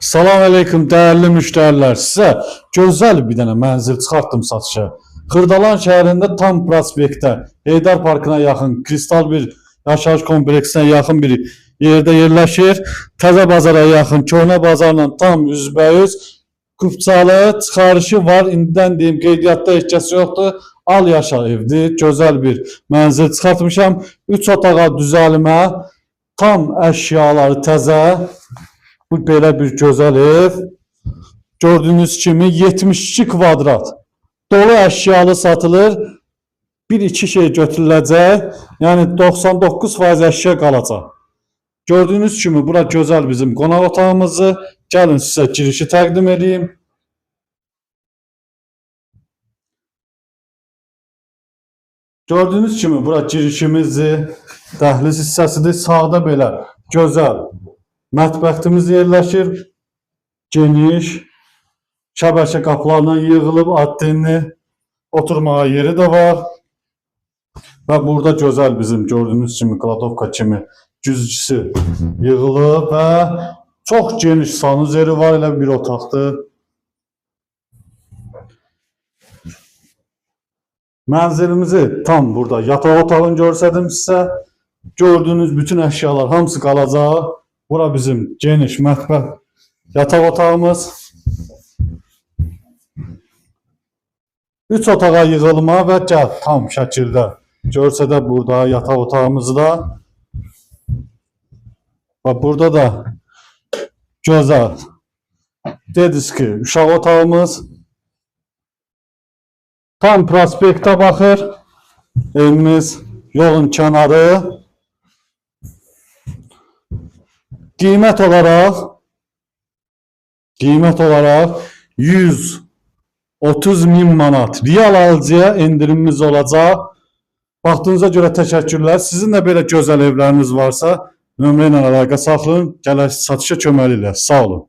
Salam əleykum dəyərli müştərilər. Sizə gözəl bir dənə mənzil çıxartdım satışa. Xırdalan şəhərində tam prospektdə, Heydər Parkına yaxın, kristal bir yaşayış kompleksinə yaxın bir yerdə yerləşir. Təzə bazara yaxın, köhnə bazarla tam üzbəyüz. Kupçalı çıxarışı var. İndidən deyim, qeydiyyatda heç kəs yoxdur. Al yaşa evdir. Gözəl bir mənzil çıxartmışam. 3 otağa düzəlmə, tam əşyaları təzə. Bu belə bir gözəl ev. Gördüyünüz kimi 72 kvadrat. Dolu əşyalı satılır. Bir iki şey götürüləcək. Yəni 99% əşya qalacaq. Gördüyünüz kimi bura gözəl bizim qonaq otağımızdır. Gəlin sizə girişi təqdim edeyim. Gördüyünüz kimi bura girişimizdir. Dəhliz hissəsidir. Sağda belə gözəl mətbəximiz yerləşir. Geniş şəbəkə qapılarla yığılıb addenli oturmağa yeri də var. Və burada gözəl bizim gördüyünüz kimi kladovka kimi güzgüsü yığılıb və çox geniş sanuzeri var, elə bir otaqdır. Mənzilimizi tam burada yataq otağını göstərdim sizə. Gördüyünüz bütün əşyalar hamısı qalacaq. Bura bizim geniş mətbəx yataq otağımız. 3 otağa yığılma və gəl tam şəkildə görsə də burada yataq otağımızı da. Və burada da gözəl dediniz ki, uşaq otağımız tam prospektə baxır. Evimiz yolun kənarı. Qiymət olaraq 130 min manat real alıcıya endirimimiz olacaq. Vaxtınıza görə təşəkkürlər. Sizin də belə gözəl evləriniz varsa, nömrə ilə əlaqə saxlayın. Gələk satışa kömək eləyək. Sağ olun.